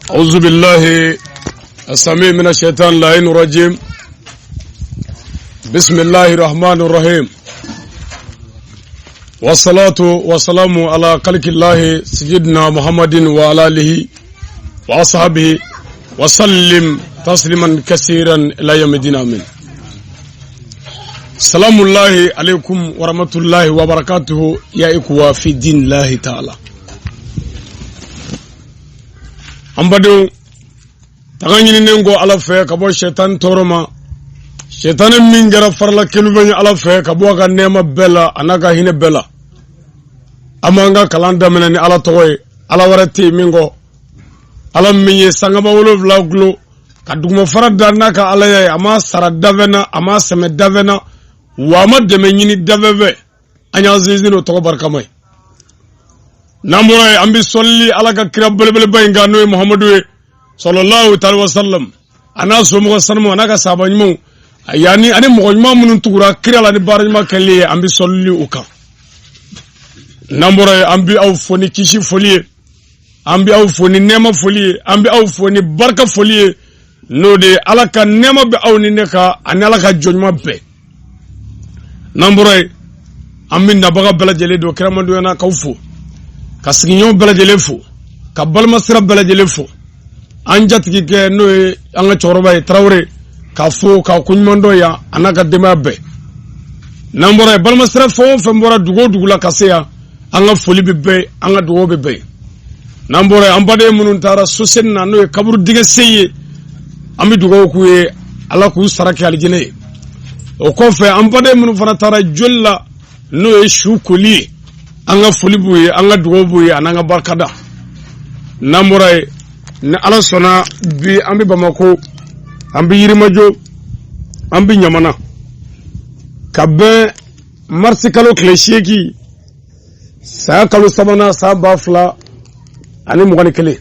أعوذ بالله السميع من الشيطان اللعين الرجيم. بسم الله الرحمن الرحيم، والصلاة والسلام على خلق الله سيدنا محمد وعلى آله وأصحابه وسلم تسليما كثيرا إلى يوم الدين، آمين. سلام الله عليكم ورحمة الله وبركاته يا إخوة في دين الله تعالى. An badenw, taga ɲininen kɔ Ala fɛ ka bɔ sɛtan tɔɔrɔ ma, sɛtanɛ min kɛra farala kelufɛn ye Ala fɛ ka bɔ a ka nɛɛma bɛɛ la a n'a ka hinɛ bɛɛ la, an b'an ka kalan daminɛ ni Ala tɔgɔ ye. Ala wɛrɛ tɛ yen min kɔ, Ala min ye sankaba 7 gulo ka dugumafara da n'a ka Alaya ye. A ma sara dafɛn na, a ma sɛmɛ dafɛn na, wa a ma dɛmɛ ɲini dafɛn fɛ. An y'an sinsin o tɔgɔ barikama ye. N'an bɔra yen, an bɛ sɔlili Ala ka kira belebeleba in kan, n'o ye Muhamadu ye sallallahu taala wa sallam, a n'a somɔgɔ sanumaw, a n'a ka sahaba ɲumanw, yanni ani mɔgɔ ɲuman minnu tugura kira la ni baara ɲuman kɛli ye, an bɛ sɔlili u kan. N'an bɔra yen, an bɛ aw fo ni kisi foli ye, an bɛ aw fo ni nɛɛma foli ye, an bɛ aw fo ni barika foli ye, n'o de ye Ala ka nɛɛma bɛ aw ni ne kan ani Ala ka jɔn ɲuman bɛɛ. N'an bɔra yen, an bɛ nabaga bɛɛ lajɛlen don kiramandonya na k'aw fo, ka sigiɲɔgɔn bɛɛ lajɛlen fo, ka balimasira bɛɛ lajɛlen fo. An jatigikɛ, n'o ye an ka cɛkɔrɔba ye, Tarawele, k'a fo k'a koɲuman dɔn yan, a n'a ka denbaya bɛɛ. N'an bɔra yen, balimasira fɛn o fɛn bɔra dugu o dugu la ka se yan, an ka foli bɛ bɛɛ, an ka dugawu bɛ bɛɛ. N'an bɔra yen, an baden minnu taara sosenni na, n'o ye kaburu dingɛ sen ye, an bɛ dugawu k'u ye, Ala k'u sara kɛ alijinɛ ye. O kɔfɛ, an baden minnu fana taara joli la, n'o ye su koli ye, an ka foli b'u ye, an ka dugawu b'u ye, an'an ka barikada. N'an bɔra yen, ni Ala sɔnna, bi an bɛ Bamako, an bɛ Yirimajo, an bɛ Ɲamana, ka bɛn marisi kalo tile 8, saya kalo sabanan, san 2021.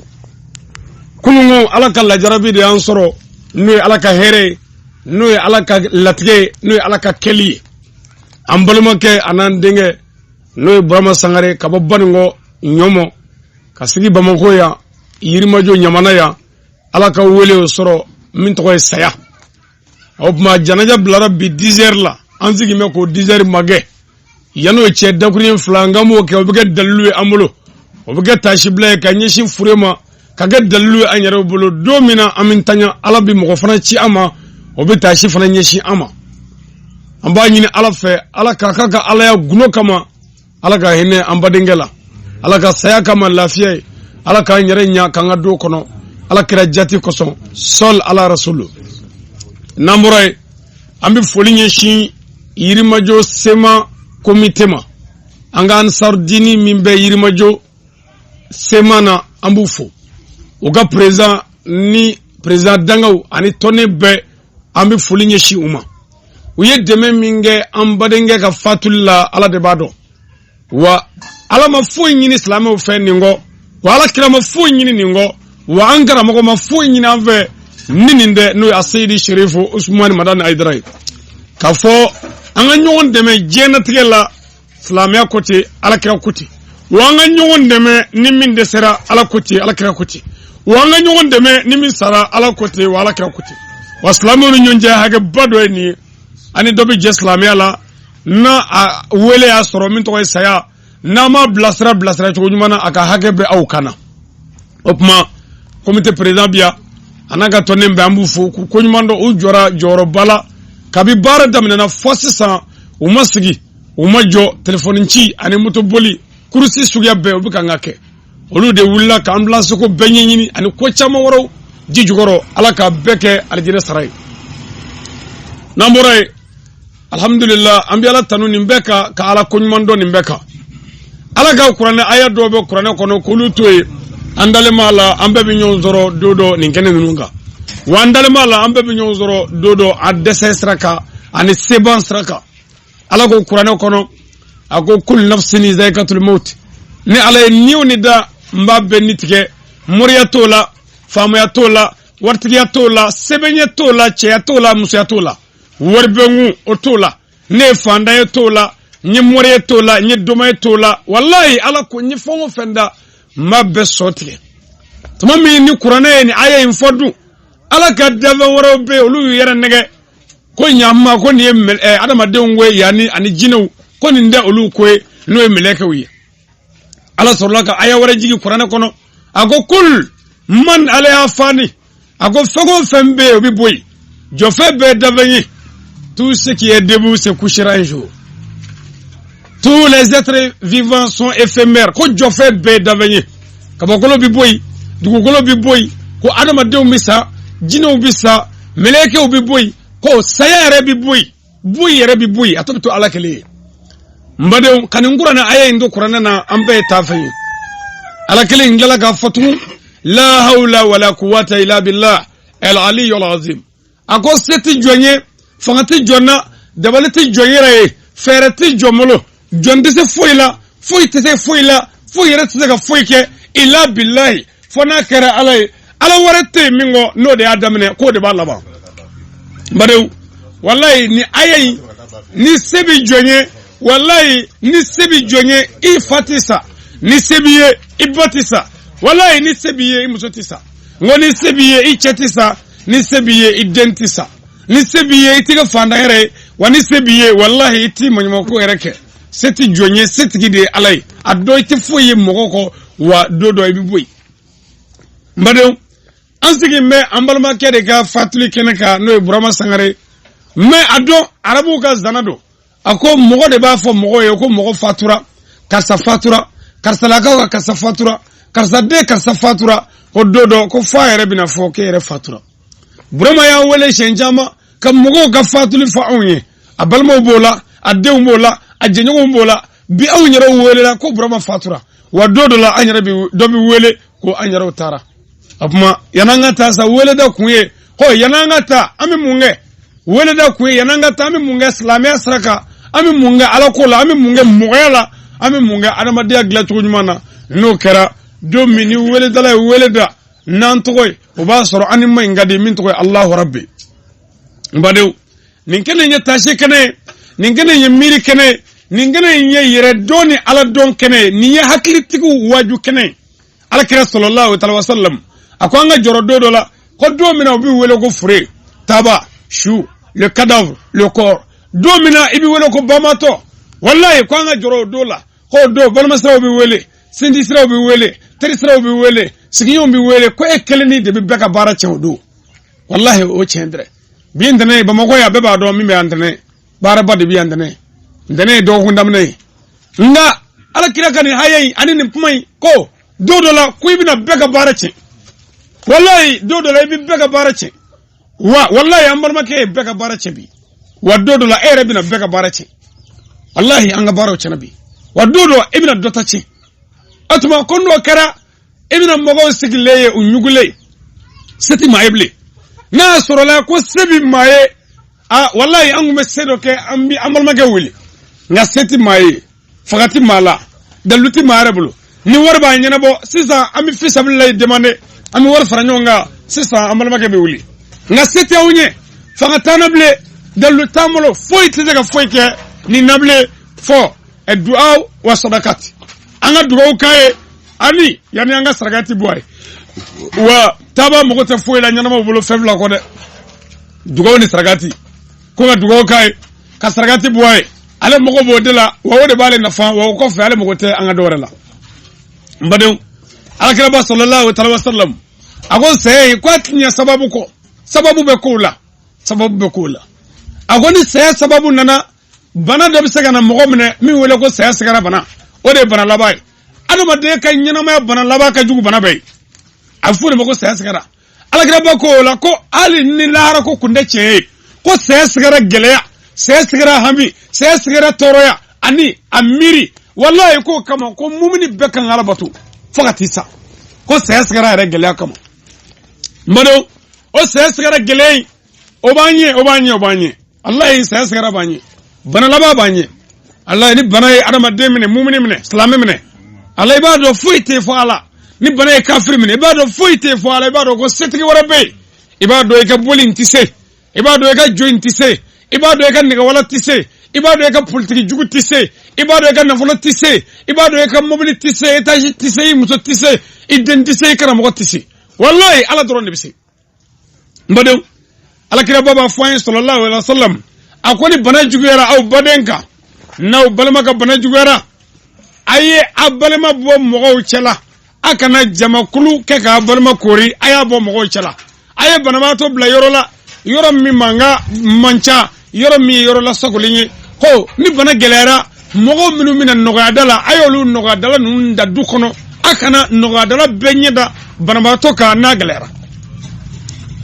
Kununko Ala ka lajarabi de y'an sɔrɔ, n'o ye Ala ka hɛrɛ ye, n'o ye Ala ka latigɛ ye, n'o ye Ala ka kɛli ye. An balimakɛ an'an denkɛ, n'o ye Burama Sangare, ka bɔ Baninkɔ Ɲɔmɔ ka sigi Bamako yan, Yirimajo Ɲamana yan, Ala ka wele o sɔrɔ min tɔgɔ ye saya. O tuma janaja bilara bi 10 heures la. An sigi bɛ k'o 10 heures magɛ. Yan'o cɛ, dakuruɲɛ 2 an k'an b'o kɛ. O bɛ kɛ dalilu ye an bolo, o bɛ kɛ taasibila ye ka ɲɛsin fure ma, ka kɛ dalilu ye an yɛrɛ bolo. Don min na an bɛ ntanya, Ala bɛ mɔgɔ fana ci an ma, o bɛ taasi fana ɲɛsin an ma. An b'a ɲini Ala fɛ, Ala k'a k'a ka Alaya gundo kama, Ala ka hinɛ an badenkɛ la, Ala ka saya kama lafiya ye, Ala k'an yɛrɛ ɲa k'an ka du kɔnɔ, Ala kira jati kosɔn, sɔl ala rasulu. N'an bɔra yen, an bɛ foli ɲɛsin Yirimajo CMA komite ma. An ka Ansarudini min bɛ Yirimajo CMA na, an b'u fo, u ka président ni président dangaw ani tɔnden bɛɛ, an bɛ foli ɲɛsin u ma. U ye dɛmɛ min kɛ an badenkɛ ka fatuli la, Ala de b'a dɔn. Wa Ala ma foyi ɲini silamɛw fɛ nin kɔ, wa Ala kira ma foyi ɲini nin kɔ, wa an karamɔgɔ ma foyi ɲini an fɛ ni nin tɛ, n'o ye Aseyidi Serifu Usumani Madani Ayidara ye, k'a fɔ an ka ɲɔgɔn dɛmɛ diɲɛnatigɛ la. Silamɛya ko ten, Ala kira ko ten. Wa an ka ɲɔgɔn dɛmɛ ni min dɛsɛra, Ala ko ten, Ala kira ko ten. Wa an ka ɲɔgɔn dɛmɛ ni min sara, Ala ko ten, wa Ala kira ko ten. Wa silamɛw ni ɲɔgɔn cɛ hakɛba dɔ ye nin ye. Ani dɔ bɛ jɛ silamɛya la, n'a a wele y'a sɔrɔ min tɔgɔ ye saya, n'a ma bilasira bilasira cogo ɲuman na, a ka hakɛ bɛ aw kan na. O tuma komite président bi yan, a n'a ka tɔnden bɛɛ, an b'u fo k'u koɲuman dɔn. U jɔra jɔyɔrɔba la kabi baara daminɛna fɔ sisan. U ma sigi, u ma jɔ. Telefɔni ci ani motoboli, kurusi suguya bɛɛ, u bɛ kan ka kɛ. Olu de wulila ka ambulance ko bɛɛ ɲɛɲini ani ko caman wɛrɛw ji jukɔrɔ. Ala ka bɛɛ kɛ alijinɛ sara ye. N'an bɔra yen, alhamdulillah, an bɛ Ala tanu nin bɛɛ kan, ka Ala koɲuman dɔn nin bɛɛ kan. Ala ka kuranɛ aya dɔw bɛ kuranɛ kɔnɔ, k'olu to yen. An dalen b'a la, an bɛɛ bɛ ɲɔgɔn sɔrɔ don dɔ nin kɛnɛ ninnu kan. Wa an dalen b'a la, an bɛɛ bɛ ɲɔgɔn sɔrɔ don dɔ a dɛsɛ sira kan ani seban sira kan. Ala ko kuranɛ kɔnɔ, a ko: kul nafsin zaikatul maut. Ni Ala ye niw ni da, n b'a bɛɛ ni tigɛ. Moriya t'o la, faamaya t'o la, waritigiya t'o la, sɛbɛnɲɛ t'o la, cɛya t'o la, musoya t'o la, wari bɛ n kun o t'o la, ne ye fantan ye t'o la, n ye mori ye t'o la, n ye doma ye t'o la. Walayi, Ala ko n ye fɛn o fɛn da, n b'a bɛɛ sɔ tigɛ. Tuma min ni kuranɛ ye nin aya in fɔ dun, Ala ka danfɛn wɛrɛw bɛ yen, olu y'u yɛrɛ nɛgɛ ko ɲama ko nin ye adamadenw ko ye, yanni ani jinɛw, ko nin tɛ olu ko ye, n'o ye mɛlɛkɛw ye. Ala sɔrɔla ka aya wɛrɛ jigin kuranɛ kɔnɔ. A ko kul man alayha fani, a ko fɛn o fɛn bɛ yen, o bɛ bɔ yen, jɔfɛn bɛɛ danfɛn ye. Tout ce qui est debout se couchera un jour. Tous les êtres vivants sont éphémères. Ko jɔfɛn bɛɛ danfɛn ye, kabakolo bɛ bɔ yen, dugukolo bɛ bɔ yen, ko adamadenw bɛ sa, jinɛw bɛ sa, mɛlɛkɛw bɛ bɔ yen, ko saya yɛrɛ bɛ bɔ yen, bɔ yɛrɛ bɛ bɔ yen, a tɔ bɛ to Ala kelen ye. N badenw, ka nin kuranɛ aya in to kuranɛ na, an bɛɛ ye taafɛn ye. Ala kelen in tilala k'a fɔ tugun: la hawla wala quwwata illa billah el aliyyul azim. A ko se tɛ jɔn ye, fanga tɛ jɔn na, dabali tɛ jɔn yɛrɛ ye, fɛɛrɛ tɛ jɔn bolo, jɔn tɛ se foyi la, foyi tɛ se foyi la, foyi yɛrɛ tɛ se ka foyi kɛ illa billahi, fo n'a kɛra Ala ye. Ala wɛrɛ tɛ yen min kɔ, n'o de y'a daminɛ, k'o de b'a laban. N badenw, walayi, ni aya in, ni se bɛ jɔn ye, walayi, ni se bɛ jɔn ye, i fa tɛ sa. Ni se b'i ye, i ba tɛ sa. Walayi, ni se b'i ye, i muso tɛ sa. N ko ni se b'i ye, i cɛ tɛ sa. Ni se b'i ye, i den tɛ sa. Ni se b'i ye, i tɛ kɛ fantan yɛrɛ ye. Wa ni se b'i ye, walahi, i t'i maɲumanko yɛrɛ kɛ. Se tɛ jɔn ye, setigi de ye Ala ye. A dɔ i tɛ foyi ye mɔgɔ kɔ, wa don dɔ i bɛ bɔ yen. N badenw, an sigi bɛ an balimakɛ de ka fatuli kɛnɛ kan, n'o ye Burama Sangare. Mais a dɔn, arabuw ka zana don. A ko mɔgɔ de b'a fɔ mɔgɔ ye ko mɔgɔ fatura, karisa fatura, karisalakaw ka karisa fatura, karisa den karisa fatura. Ko don dɔ ko fa yɛrɛ bɛna fɔ k'e yɛrɛ fatura. Burama y'an wele siɲɛ caman ka mɔgɔw ka fatuli fɔ anw ye. A balimaw b'o la, a denw b'o la, a jɛɲɔgɔnw b'o la. Bi anw yɛrɛw welela ko Burama fatura. Wa don dɔ la, an yɛrɛ dɔ bɛ wele ko an yɛrɛw taara. O tuma, yan'an ka taa sa, weleda kun ye ko yan'an ka taa, an bɛ mun kɛ? Weleda kun ye yan'an ka taa, an bɛ mun kɛ silamɛya sira kan? An bɛ mun kɛ Ala ko la? An bɛ mun kɛ mɔgɔya la? An bɛ mun kɛ adamadenya dilancogo ɲuman na? N'o kɛra, don min ni weledala ye wele da n'an tɔgɔ ye, o b'a sɔrɔ an ni ma in ka di min tɔgɔ ye Alahu Rabi. N badenw, nin kɛnɛ in ye taasi kɛnɛ ye, nin kɛnɛ in ye miiri kɛnɛ ye, nin kɛnɛ in ye yɛrɛ dɔn ni Ala dɔn kɛnɛ ye, nin ye hakilitigiw waaju kɛnɛ ye. Ala kira sallallahu alaihi wa sallam a ko an ka jɔrɔ don dɔ la, ko don min na u b'i wele ko fure, taba, su, le cadavre, le corps, don min na i b'i wele ko bamatɔ, walayi, ko an ka jɔrɔ o don la. Ko o don, balimasiraw bɛ wele, sinjisiraw bɛ wele, terisiraw bɛ wele, sigiɲɔgɔnw bɛ wele, ko e kelenni de bɛ bɛɛ ka baara tiɲɛ o don. Walahi, o tiɲɛ tɛ. Bi ntɛnɛn ye Bamakɔ yan, bɛɛ b'a dɔn min bɛ yan ntɛnɛn, baaraba de bɛ yan ntɛnɛn. Ntɛnɛn ye dɔgɔkun daminɛ ye. Nka Ala kira ka nin haya in ani nin kuma in, ko don dɔ la ko i bɛna bɛɛ ka baara tiɲɛ. Walayi, don dɔ la i bɛ bɛɛ ka baara tiɲɛ. Wa walayi, an balimakɛ ye bɛɛ ka baara tiɲɛ bi. Wa don dɔ la, e yɛrɛ bɛna bɛɛ ka baara tiɲɛ. Walahi, an ka baaraw tiɲɛna bi. Wa don dɔ, e bɛna dɔ ta tiɲɛ. O tuma, ko n'o kɛra, e bɛna mɔgɔw sigilen ye, u ɲugulen, se tɛ maa ye bilen. N'a sɔrɔla ko se bɛ maa ye, a walayi, an tun bɛ se dɔ kɛ, an bɛ an balimakɛ wele. Nka se tɛ maa ye, fanga tɛ maa la, dalilu tɛ maa yɛrɛ bolo. Ni wari b'a ɲɛnabɔ sisan, an bɛ fisabililayi demande, an bɛ wari fara ɲɔgɔn kan sisan, an balimakɛ bɛ wuli. Nka se tɛ aw ɲɛ, fanga t'an na bilen, dalilu t'an bolo, foyi tɛ se ka foyi kɛ ni na bilen, fɔ duwawu wa sadakati. An ka dugawu k'a ye, ani yanni an ka sarakati bɔ a ye. Wa taaba mago tɛ foyi la ɲɛnamaw bolo fɛn fila kɔ dɛ: dugawu ni sarakati. Ko ka dugawu k'a ye, ka sarakati bɔ a ye, ale mago b'o de la, wa o de b'ale nafa. Wa o kɔfɛ, ale mago tɛ an ka dɔwɛrɛ la. N badenw, alakiraba sallallahu alaihi wa sallam a ko saya ye ko a ti ɲɛ sababu kɔ. Sababu bɛ kow la, sababu bɛ kow la. A ko ni saya sababu nana, bana dɔ bɛ se ka na mɔgɔ minɛ min wele ko saya sigara bana. O de ye bana laban ye. Adamaden ka ɲɛnamaya bana laban ka jugu bana bɛɛ ye. A bɛ f'o de ma ko saya sigara. Alakiraba ko o la ko hali ni lahara ko kun tɛ tiɲɛ ye, ko saya sigara gɛlɛya, saya sigara hami, saya sigara tɔɔrɔya ani a miiri. Walayi, k'o kama ko mumini bɛɛ kan ka Ala bato fo ka t'i sa, ko saya sigara yɛrɛ gɛlɛya kama. N badenw, o saya sigara gɛlɛya in, o b'an ɲɛ, o b'an ɲɛ, o b'an ɲɛ. Alayi, saya sigara b'an ɲɛ, bana laban b'an ɲɛ. Alayi, ni bana ye adamaden minɛ, mumini minɛ, silamɛ minɛ, ala, i b'a dɔn foyi tɛ fɔ Ala. Ni bana ye kafiri minɛ, i b'a dɔn foyi tɛ fɔ Ala. I b'a dɔn ko setigi wɛrɛ bɛ yen. I b'a dɔn i ka boli in tɛ se, i b'a dɔn i ka jo in tɛ se, i b'a dɔn i ka nɛgɛwala tɛ se, I b'a dɔn e ka politiki jugu tɛ se, i b'a dɔn e ka nafolo tɛ se, i b'a dɔn e ka mobili tɛ se, étage tɛ se, i muso tɛ se, i den tɛ se, i karamɔgɔ tɛ se. Walayi, Ala dɔrɔn de bɛ se. N badenw, Alakiraba b'a fɔ an ye, sallallahu alaihi wa sallam, a ko ni bana juguyara aw baden kan, n'aw balima ka bana juguyara, a ye a balima bɔ mɔgɔw cɛla. A kana jamakulu kɛ k'a balima koori, a y'a bɔ mɔgɔw cɛla. A ye banabaatɔ bila yɔrɔ la, yɔrɔ min mankan man ca, yɔrɔ min ye yɔrɔ lasagolen ye. Ko ni bana gɛlɛyara, mɔgɔw minnu bɛna nɔgɔyada la, a y'olu nɔgɔyadala ninnu da du kɔnɔ. A kana nɔgɔyadala bɛɛ ɲɛ da banabaatɔ kan n'a gɛlɛyara.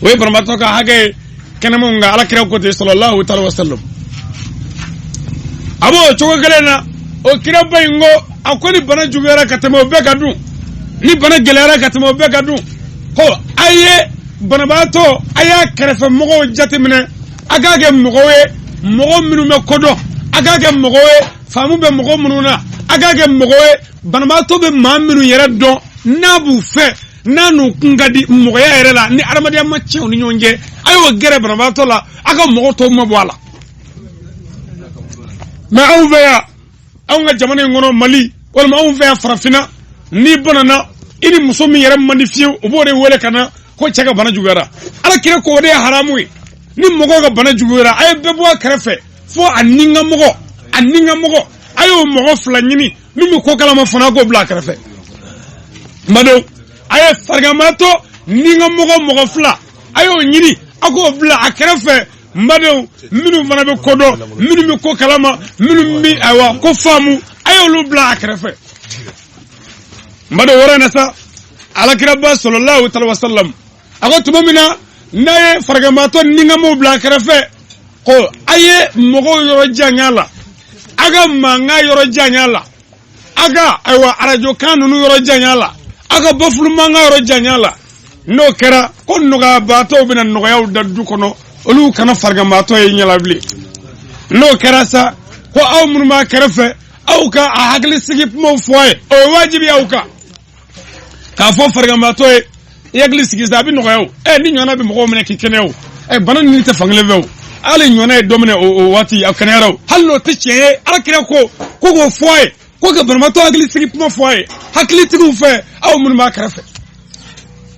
O ye banabaatɔ ka hakɛ ye kɛnɛmaw kan. Ala kira ko ten, sallallahu taala wa sallam. A b'o cogo kelen na, o kiraba in ko, a ko ni bana juguyara ka tɛmɛ o bɛɛ kan dun, ni bana gɛlɛyara ka tɛmɛ o bɛɛ kan dun, ko a ye banabaatɔ, a y'a kɛrɛfɛ mɔgɔw jateminɛ. A k'a kɛ mɔgɔw ye, mɔgɔ minnu bɛ kodɔn, a k'a kɛ mɔgɔw ye, faamu bɛ mɔgɔ minnu na, a k'a kɛ mɔgɔw ye, banabaatɔ bɛ maa minnu yɛrɛ dɔn, n'a b'u fɛ, n'a n'u kun ka di mɔgɔya yɛrɛ la, ni adamadenya ma tiɲɛ u ni ɲɔgɔn cɛ, a y'o gɛrɛ banabaatɔ la, a ka mɔgɔ tɔw ma bɔ a la. Mɛ anw fɛ yan, anw ka jamana in kɔnɔ, Mali, walima anw fɛ yan farafinna, n'i banana, i ni muso min yɛrɛ man di fiyewu, u b'o de wele ka na ko cɛ ka bana juguyara. Ala kira ko o de ye haramu ye. Ni mɔgɔw ka bana juguyara, a ye bɛɛ bɔ a kɛrɛfɛ, fo a ni ka mɔgɔ, a ni ka mɔgɔ, a y'o mɔgɔ fila ɲini min bɛ ko kalama fana, k'o bila a kɛrɛfɛ. N badenw, a ye fariganbaatɔ ni ka mɔgɔ, mɔgɔ fila, a y'o ɲini, a k'o bila a kɛrɛfɛ. N badenw, minnu fana bɛ ko dɔn, minnu bɛ ko kalama, minnu bɛ ayiwa ko faamu, a y'olu bila a kɛrɛfɛ. N badenw, wɔrɔ in na sa, Alakiraba sallallahu alaihi wa sallam, a ko tuma min na n'a ye fariganbaatɔ ningamɔw bila a kɛrɛfɛ, ko a ye mɔgɔw yɔrɔ janya la, a ka mankan yɔrɔ janya la, a ka ayiwa arajo kan ninnu yɔrɔ janya la, a ka bafulu mankan yɔrɔ janya la. N'o kɛra, ko nɔgɔyabaatɔw bɛna nɔgɔyaw da du kɔnɔ, olu kana fariganbaatɔ ye ɲɛla bilen. N'o kɛra sa, ko aw minnu b'a kɛrɛfɛ, aw ka a hakili sigi kumaw fɔ a ye. O ye wajibi aw kan k'a fɔ fariganbaatɔ ye: i hakili sigi sa, a bɛ nɔgɔya. O ɛ ni ɲɔgɔnna bɛ mɔgɔw minɛ k'i kɛnɛya, o ɛ bana ninnu tɛ fankelen fɛ. O hali ɲɔgɔnna ye dɔ minɛ o waati, a kɛnɛyara. O hali n'o tɛ tiɲɛ ye, Ala kira ko k'o fɔ a ye, ko ka banabaatɔ hakili sigi kuma fɔ a ye hakilitigiw fɛ, aw minnu b'a kɛrɛfɛ.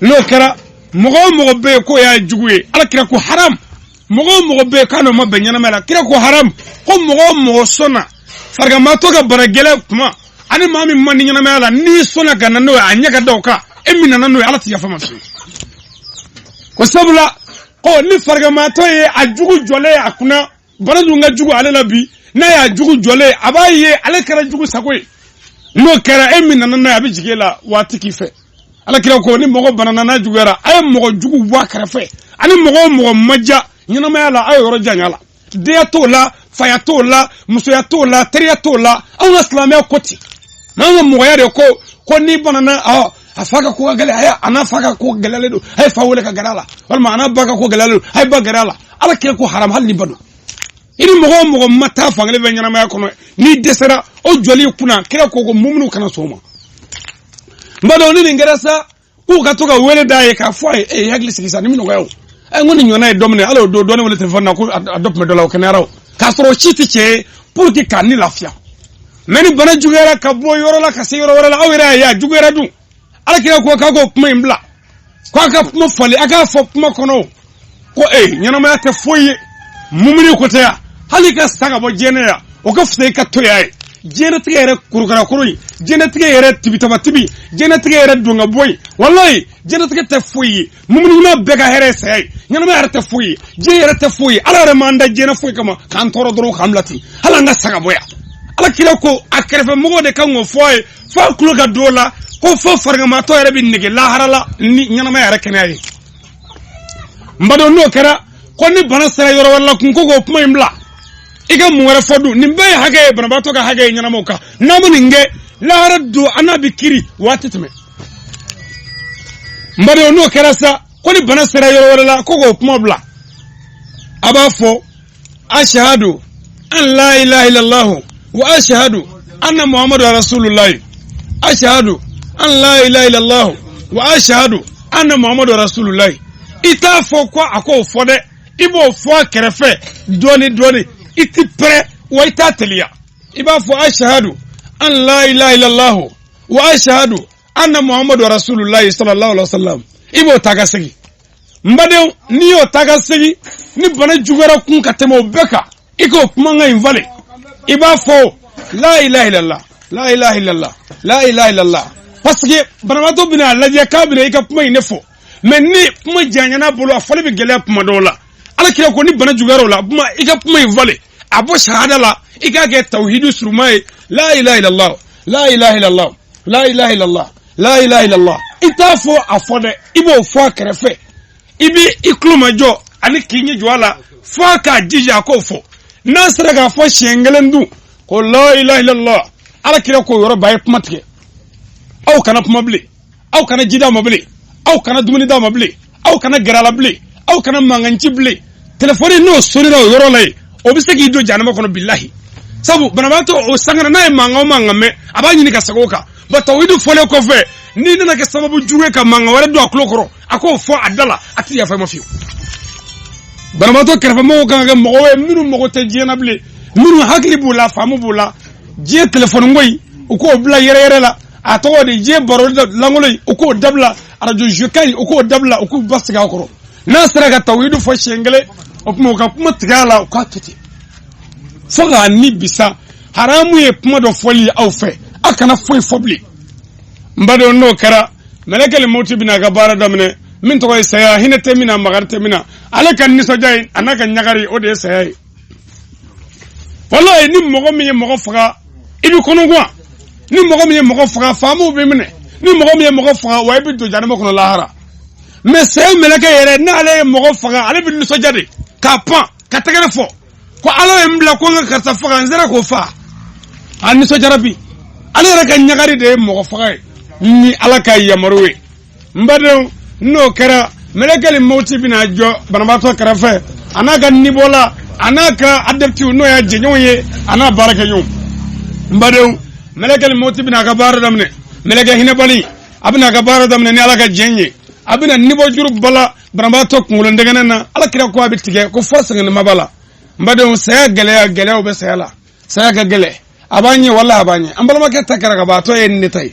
N'o kɛra, mɔgɔ o mɔgɔ bɛ yen k'o y'a jugu ye, Ala kira ko haram. Mɔgɔ o mɔgɔ bɛ yen k'a n'o ma bɛn ɲɛnamaya la, kira ko haram. Ko mɔgɔ o mɔgɔ sɔnna fariganbaatɔ ka bana gɛlɛn kuma ani maa min man di ɲɛnamaya la, n'i sɔnna ka na n'o ye, a ɲɛ ka da o kan, e min nana n'o ye, Ala ti yafa ma fiyewu. Ko sabula ko ni fariganbaatɔ ye a jugu jɔlen ye a kunna, bana dun ka jugu ale la bi, n'a y'a jugu jɔlen, a b'a ye ale kɛra jugu sago ye. N'o kɛra, e min nana n'a ye, a bɛ jigin e la waati k'i fɛ. Ala kira ko ni mɔgɔ banana n'a juguyara, a ye mɔgɔ jugu bɔ a kɛrɛfɛ, ani mɔgɔ o mɔgɔ ma diya ɲɛnamaya la, a ye yɔrɔ janya la. Denya t'o la, faya t'o la, musoya t'o la, teriya t'o la. Anw ka silamɛya ko ten, n'anw ka mɔgɔya de ko n'i banana, ɔ a fa ka ko ka gɛlɛn, a n'a fa ka ko gɛlɛyalen don, a ye fa wele ka gɛrɛ a la, walima a n'a ba ka ko gɛlɛyalen don, a ye ba gɛrɛ a la. Ala kira ko haram, hali ni ba don. I ni mɔgɔ o mɔgɔ ma taa fankelen fɛ ɲɛnamaya kɔnɔ, n'i dɛsɛra o jɔli kunna, kira ko muminu kana sɔn o ma. N b'a dɔn ni nin kɛra sa, k'u ka to ka wele d'a ye k'a fɔ a ye: e hakili sigi sa, nin bɛ nɔgɔya. O ɛ n ko nin ɲɔgɔnna ye dɔ minɛ, hali o don dɔɔnin wele telefɔni na ko a dɔ tun bɛ dɔ la, o kɛnɛyara. O k'a sɔrɔ o ci tɛ tiɲɛ ye, pour que k'a ni lafiya. Mɛ ni bana juguyara ka bɔ yɔrɔ la ka se yɔrɔ wɛrɛ la, aw yɛrɛ y'a ye a juguyara dun, Ala kira ko k'a k'o kuma in bila, k'a ka kuma falen, a k'a fɔ kuma kɔnɔ ko e ɲɛnamaya tɛ foyi ye, mumuni ko tɛ yan, hali ka sa ka bɔ diɲɛ yan, o ka fisa i ka to yan ye. Diɲɛlatigɛ yɛrɛ kurukarakuru in, diɲɛlatigɛ yɛrɛ tibitaba-tibi, diɲɛlatigɛ yɛrɛ don ka bɔ yen, walayi diɲɛlatigɛ tɛ foyi ye. Mumuni ɲuman bɛɛ ka hɛrɛ ye saya ye. Ɲɛnamaya yɛrɛ tɛ foyi ye, diɲɛ yɛrɛ tɛ foyi ye. Ala yɛrɛ m'an da diɲɛ foyi kama k'an tɔɔrɔ dɔrɔn k'an bila ten, hali an ka sa ka bɔ yan. Ala kira ko a kɛrɛfɛ mɔgɔw de kan k'o fɔ a ye, f'a tulo ka don o la, ko fo fariganbaatɔ yɛrɛ bɛ nege lahara la ni ɲɛnamaya yɛrɛ kɛnɛya ye. N badenw, n'o kɛra, ko ni bana sera yɔrɔ wɛrɛ la kun, ko k'o kuma in bila, i ka mun wɛrɛ fɔ dun? Nin bɛɛ ye hakɛ ye, banabaatɔ ka hakɛ ye ɲɛnamaw kan. N'an ma nin kɛ, lahara don an n'a bɛ kiri waati tɛmɛ. N badenw, n'o kɛra sa, ko ni bana sera yɔrɔ wɛrɛ la, ko k'o kuma bila, a b'a fɔ: ashahadu an la ilaha illallah wa ashahadu anna Muhammadu rasulullah, ashahadu an la ilaha illallah wa ashahadu anna Muhammadu rasulullah. I t'a fɔ ko a k'o fɔ dɛ, i b'o fɔ a kɛrɛfɛ dɔɔni dɔɔni, i ti pɛrɛ. Wa i t'a teliya, i b'a fɔ ashahadu an la ilaha illallah wa ashahadu anna muhammadu rasulullahi sallallahu alaihi wasallam. I b'o ta ka segin. N badenw, n'i y'o ta ka segin, ni bana juguyara kun ka tɛmɛ o bɛɛ kan, i k'o kumakan in falen. I b'a fɔ la ilaha illallah, la ilaha illallah, la ilaha illallah, parce que banabaatɔ bɛna a lajɛ k'a bɛna i ka kuma in de fɔ. Mais ni kuma janyana bolo, a fɔli bɛ gɛlɛya kuma dɔw la. Ala kira ko ni bana juguyara o la, kuma i ka kuma in falen, a bɔ shahada la, i k'a kɛ tawhidu suruma ye: la ilaha illallah, la ilaha illallah, la ilaha illallah, la ilaha illallah. I t'a fɔ a fɔ dɛ, i b'o fɔ a kɛrɛfɛ. I b'i i tulo majɔ ani k'i ɲɛ jɔ a la fo a k'a jija a k'o fɔ. N'a sera k'a fɔ siɲɛ kelen dun ko la ilaha illallah, Ala kira k'o yɔrɔ ba ye kuma tigɛ. Aw kana kuma bilen, aw kana ji d'a ma bilen, aw kana dumuni d'a ma bilen, aw kana gɛrɛ a la bilen, aw kana mankan ci bilen. Telefɔni n'o sonira o yɔrɔ la yen, o bɛ se k'i don jahanama kɔnɔ, bilahi. Sabu banabaatɔ o sangara n'a ye mankan o mankan mɛn, a b'a ɲini ka segin o kan. Bon, tawhidu fɔlen kɔfɛ, n'i nana kɛ sababu jugu ye ka mankan wɛrɛ don a tulo kɔrɔ, a k'o fɔ a da la, a tɛ yafa i ma fiyewu. Banabaatɔ kɛrɛfɛmɔgɔw kan ka kɛ mɔgɔw ye minnu mago tɛ diɲɛ na bilen, minnu hakili b'u la, faamu b'u la. Diɲɛ telefɔni ko in, u k'o bila yɛrɛ yɛrɛ la. A tɔgɔ de diɲɛ baro lankolon in, u k'o dabila. Arajo zukan in, u k'o dabila, u k'u basigi a kɔrɔ. N'a sera ka tawhidu fɔ siɲɛ kelen, o tuma u ka kuma tigɛ a la, u k'a to ten fo k'a ni bisa. Haramu ye kuma dɔ fɔli ye aw fɛ, aw kana foyi fɔ bilen. N badenw, n'o kɛra, mɛlɛkɛli moti bɛna a ka baara daminɛ min tɔgɔ ye saya. Hinɛ tɛ min na, makari tɛ min na. Ale ka nisɔndiya ye a n'a ka ɲagari, o de ye saya ye. Walayi, ni mɔgɔ min ye mɔgɔ faga, i bɛ kɔnɔguwan. Ni mɔgɔ min ye mɔgɔ faga, faamaw bɛ minɛ. Ni mɔgɔ min ye mɔgɔ faga, wa i bɛ don jahanama kɔnɔ lahara. Mais saya mɛlɛkɛ yɛrɛ, n'ale ye mɔgɔ faga, ale bɛ nisɔndiya de k'a pan ka tɛgɛrɛ fɔ ko Ala ye n bila ko n ka karisa faga, n sera k'o fa. A nisɔndiyara bi. Ale yɛrɛ ka ɲagari de ye mɔgɔ faga ye ni Ala ka yamaru ye. N badenw, n'o kɛra, mɛlɛkɛli moti bɛna jɔ banabaatɔ kɛrɛfɛ, a n'a ka nibɔla, a n'a ka adeptiw, n'o y'a jɛɲɔgɔn ye, a n'a baarakɛɲɔgɔn. N badenw, mɛlɛkɛli moti bɛna a ka baara daminɛ. Mɛlɛkɛ hinɛbali, a bɛna a ka baara daminɛ ni Ala ka jɛn ye. A bɛna nibɔjuru bala banabaatɔ kunkolo ndɛgɛnɛ na. Ala kira ko a bɛ tigɛ ko fɔ sɛgɛnnima b'a la. N badenw, saya gɛlɛya, gɛlɛyaw bɛ saya la. Saya ka gɛlɛ, a b'an ɲɛ, wala a b'an ɲɛ. An balimakɛ ta kɛra ka ban, a tɔ ye ne ta ye.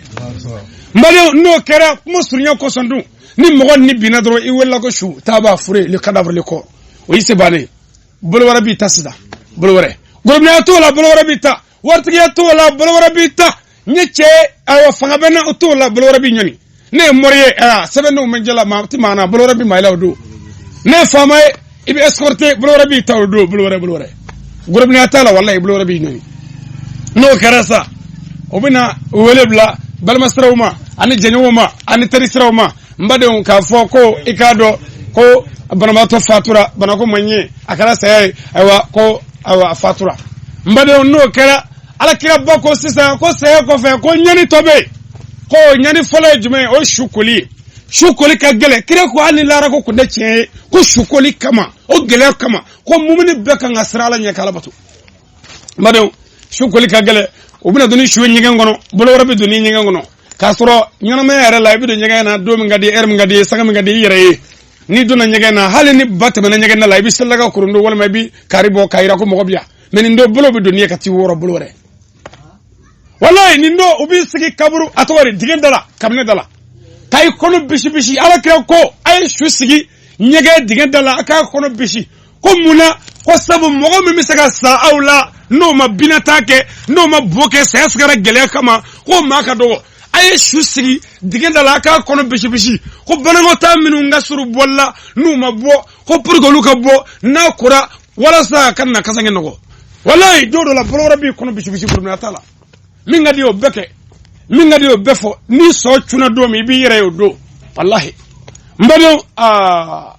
N badenw, n'o kɛra, kuma surunya kosɔn dun, ni mɔgɔ ni binna dɔrɔn, i welela ko su taa b'a fure le cadavre, le corps, o y'i se bannen. Bolo wɛrɛ b'i ta sisan, bolo wɛrɛ. Gorobinɛya t'o la, bolo wɛrɛ b'i ta. Waritigiya t'o la, bolo wɛrɛ b'i ta. N ye cɛ, ayiwa, fanga bɛ n na, o t'o la, bolo wɛrɛ b'i ɲɔni. Ne ye mori ye, ayiwa, sɛbɛndenw bɛ n jɛ la, maa ti maa na, bolo wɛrɛ bɛ maa i la o don. Ne ye faama ye, i bɛ escorter, bolo wɛrɛ b'i ta o don, bolo wɛrɛ, bolo wɛrɛ. Gorobinɛya t'a la, walayi, bolo wɛrɛ b'i ɲɔni. N'o kɛra sa, o bɛna wele bila balima siraw ma, ani jɛɲɔgɔnw ma, ani teri siraw ma. N badenw, k'a fɔ ko i k'a dɔn ko banabaatɔ fatura, banako ma ɲɛ, a kɛra saya ye, ayiwa, ko ayiwa, a fatura. N badenw, n'o kɛra, Ala kira ba ko sisan ko saya kɔfɛ ko ɲani tɔ bɛ yen. Ko ɲani fɔlɔ ye jumɛn ye? O ye su koli ye. Su koli ka gɛlɛn. Kira ko hali ni lahara ko kun tɛ tiɲɛ ye, ko su koli kama, o gɛlɛya kama, ko mumuni bɛɛ kan ka siran Ala ɲɛ k'Ala bato. N badenw, su koli ka gɛlɛn. U bɛna don ni su ye ɲɛgɛn kɔnɔ, bolo wɛrɛ bɛ don ni ɲɛgɛn kɔnɔ, k'a sɔrɔ ɲɛnamaya yɛrɛ la, i bɛ don ɲɛgɛn na don min ka di, heure min ka di, sanga min ka di i yɛrɛ ye. N'i donna ɲɛgɛn na, hali ni ba tɛmɛna ɲɛgɛn na la, i bɛ selila ka korondo walima i bɛ kari bɔ k'a yira ko mɔgɔ bɛ yan. Mais nin don, bolo bɛ don n'i ye ka t'i wɔrɔ, bolo wɛrɛ. Walayi, nin don, u b'i sigi kaburu, a tɔgɔ de dingɛ da la, kabinɛ da la, k'a i kɔnɔ bisi bisi. Ala kira ko a ye su sigi ɲɛgɛn dingɛ da la, a k'a kɔnɔ bisi. Ko mun na? Ko sabu mɔgɔ min bɛ se ka sa aw la, n'o ma binata kɛ, n'o ma bo kɛ, saya sigara gɛlɛya kama, k'o maa ka dɔgɔ. A ye su sigi dingɛ da la, a k'a kɔnɔ bisi bisi, ko banakɔtaa minnu ka surun bɔli la, n'u ma bɔ, ko pour que olu ka bɔ n'a kora, walasa a ka na kasange nɔgɔ. Walayi, don dɔ la, bolo wɛrɛ b'i kɔnɔ bisi bisi, gorobinɛ t'a la. Min ka di o bɛɛ kɛ, min ka di o bɛɛ fɔ. Ni sɔ cunna don min, i b'i yɛrɛ ye o don, walahi. N badenw, aa,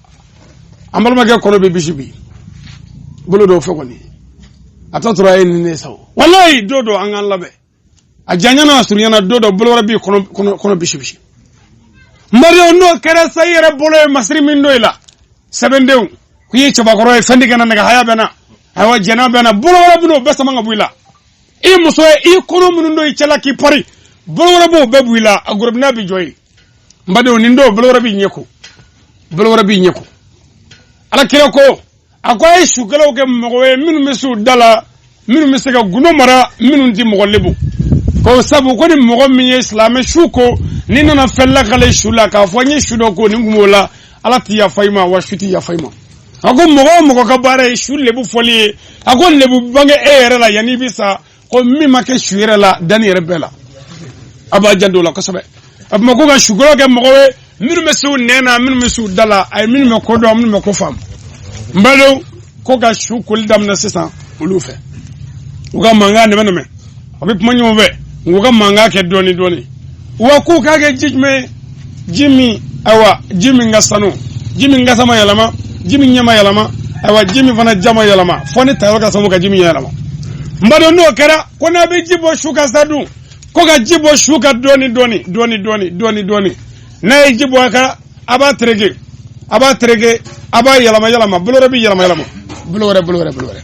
an balimakɛ kɔnɔ bɛ bisi bi, bolo dɔw fɛ kɔni, a tɔ tora e ni ne sa o. Walayi, don dɔ, an k'an labɛn, a janyana, a surunyana, don dɔ, bolo wɛrɛ b'i kɔnɔ bisi bisi. N badenw, n'o kɛra sa, i yɛrɛ bolo ye masiri min don i la, sɛbɛndenw k'i ye cɛbakɔrɔ ye, fɛn tɛ kana nɛgɛ haya bɛ na, ayiwa, jɛnɛ bɛ na, bolo wɛrɛ bɛ n'o bɛɛ sama ka bɔ i la. I muso ye, i kɔnɔ minnu don i cɛla k'i pari, bolo wɛrɛ b'o bɛɛ bɔ i la, a gorobinɛ bɛ jɔ yen. N badenw, nin don, bolo wɛrɛ b'i ɲɛ ko, bolo wɛrɛ b'i ɲɛ ko. Ala kira ko a ko a ye sukɛlaw kɛ mɔgɔ ye minnu bɛ s'u da la. Minnu bɛ se ka gundo mara, minnu tɛ mɔgɔ lebu ko sabu ko ni mɔgɔ min ye silamɛ su ko, n'i nana fɛn lakale su la k'a fɔ n ye su dɔ ko nin kun b'o la, Ala t'i yafa i ma, wa su t'i yafa i ma. A ko mɔgɔ o mɔgɔ ka baara ye su lebu fɔli ye, a ko lebu bange e yɛrɛ la yanni i bɛ sa, ko min ma kɛ su yɛrɛ la danni yɛrɛ bɛɛ la, a b'a janto o la kosɛbɛ. A tuma ko ka sukolo kɛ mɔgɔ ye minnu bɛ se u nɛn na, minnu bɛ se u da la, ayi, minnu bɛ ko dɔn, minnu bɛ ko faamu. N badenw, ko ka su koli daminɛ sisan olu fɛ, u ka mankan nɛmɛ nɛmɛ, a bɛ kuma ɲɔgɔn fɛ, u ka mankan kɛ dɔɔni dɔɔni, wa k'u k'a kɛ ji jumɛn ye? Ji min, ayiwa, ji min ka sanu, ji min kasa ma yɛlɛma, ji min ɲɛ ma yɛlɛma, ayiwa, ji min fana ja ma yɛlɛma, fɔ ni tayɔrɔ ka sababu ka ji min ɲɛ yɛlɛma. N badenw, n'o kɛra ko n'a bɛ ji bɔ su kan sa dun, ko ka ji bɔ su kan dɔɔni dɔɔni dɔɔni dɔɔni dɔɔni dɔɔni. N'a ye ji bɔ a kan, a b'a tereke, a b'a tereke, a b'a yɛlɛma yɛlɛma, bolo wɛrɛ bɛ yɛlɛma yɛlɛma, bolo wɛrɛ, bolo wɛrɛ, bolo wɛrɛ.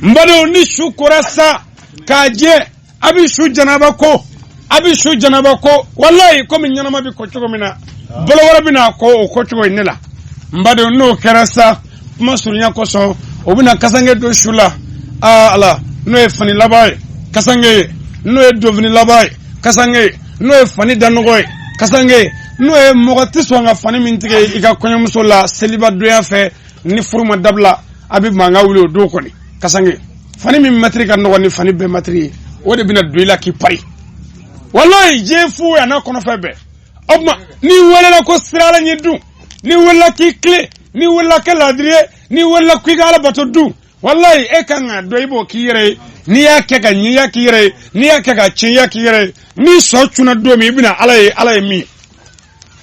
N badenw, ni su kora sa k'a jɛ, a bɛ su janaba ko, a bɛ su janaba ko, walayi, komi ɲɛnama bɛ ko cogo min na, bolo wɛrɛ bɛ na ko o ko cogo in ne la. N badenw, n'o kɛra sa, kuma surunya kosɔn, o bɛna kasange don su la. Aa Ala, n'o ye fani laban ye, kasange ye, n'o ye donfini laban ye, kasange ye, n'o ye fani danɔgɔ ye, kasange ye, n'o ye mɔgɔ tɛ sɔn ka fani min tigɛ i ka kɔɲɔmuso la seliba donya fɛ ni furu ma dabila, a bɛ mankan wuli o don kɔni. Kasange fani min mɛtiri ka nɔgɔn ni fani bɛɛ mɛtiri ye, o de bɛna don i la k'i pari. Walayi, diɲɛ fu ye a n'a kɔnɔfɛn bɛɛ. O tuma n'i welela ko sira Ala ɲɛ dun, n'i welela k'i tilen, n'i welela kɛ laadiri ye, n'i welela k'i ka Ala bato dun, walayi, e kan k'a dɔn i b'o k'i yɛrɛ ye. N'i y'a kɛ ka ɲɛ, i y'a k'i yɛrɛ ye. N'i y'a kɛ ka tiɲɛ, i y'a k'i yɛrɛ ye. N'i sɔ cunna don min, i bɛna Ala ye, Ala ye min ye.